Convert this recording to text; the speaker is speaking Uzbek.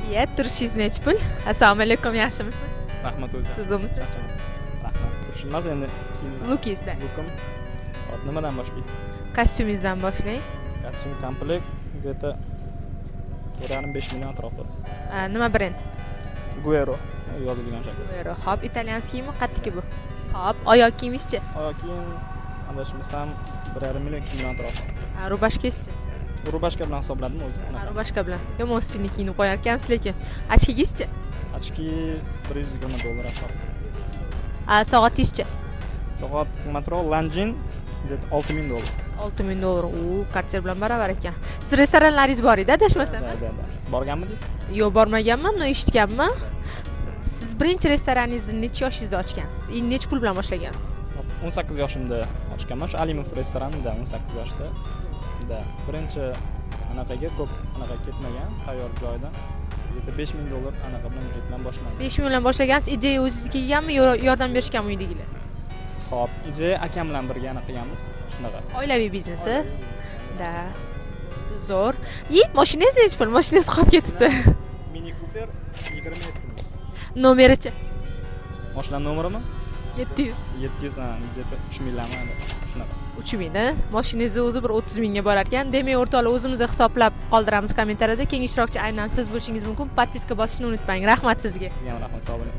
Iya, turishingiz nechi pul? Assalomu alaykum, yaxshimisiz? Rahmat, o'zi. Tuzukmisiz? Rahmat. Turishim emas endi, kiyim. Lukingizda. Lukim. Hop, nimadan boshlaylik? Kostyumingizdan boshlang. Kostyum komplekt где-то 4,5-5 million atrofida. A, nima brend? Guero yozilgan shakl. Guero. Hop, итальянский mi, qattiki bu? Hop, oyoq kiyimingizchi? Oyoq kiyim, adashmasam, 1,5 million, 2 million atrofida. A, рубашка ngizchi? Рубашка bilan hisobladim o'zi. A, Anaqa. Рубашка bilan. Yomon stilni kiyinib qo'yar ekansiz lekin. Очки ngizchi? Очки 120 dollar atrofida. A, soatingizchi? Soat qimmatroq, Longines, где-то 6000 dollar. 6000 dollar. U Cartier bilan barobar ekan. Siz restoranlaringiz bor edi, adashmasam? Да. Borganmidingiz? Yo'q, bormaganman, но eshitganman. Siz birinchi restoraningizni necha yoshingizda ochgansiz? И necha pul bilan boshlagansiz? 18 yoshimda ochganman shu Alimov restoranida, 18 yoshda. Да, birinchi anaqaga ko'p anaqa ketmagan, tayyor joydan где-то 5000 dollar anaqa bilan, byudjet bilan boshlangan. 5000 bilan boshlagansiz. Ideya o'zingizga kelganmi yo yordam berishganmi uydagilar? Ho'p, ideya akam bilan birga anaqa qilganmiz, shunaqa. Oilaviy biznesi. Да. Zo'r. И mashinangiz nechi pul? Mashinangiz qolib ketibdi. Mini Cooper, 27 ming. Nomerichi? Mashina nomerimi? 700. 700, где-то 3 minglarmi, shunaqa. 3000, a? Mashinangizni o'zi bir 30 mingga borar ekan. Demak, o'rtoqlar, o'zimiz hisoblab qoldiramiz kommentariyada. Keyingi ishtirokchi aynan siz bo'lishingiz mumkin. Подписка bosishni unutmang. Rahmat sizga. Sizga ham rahmat, sog' bo'ling.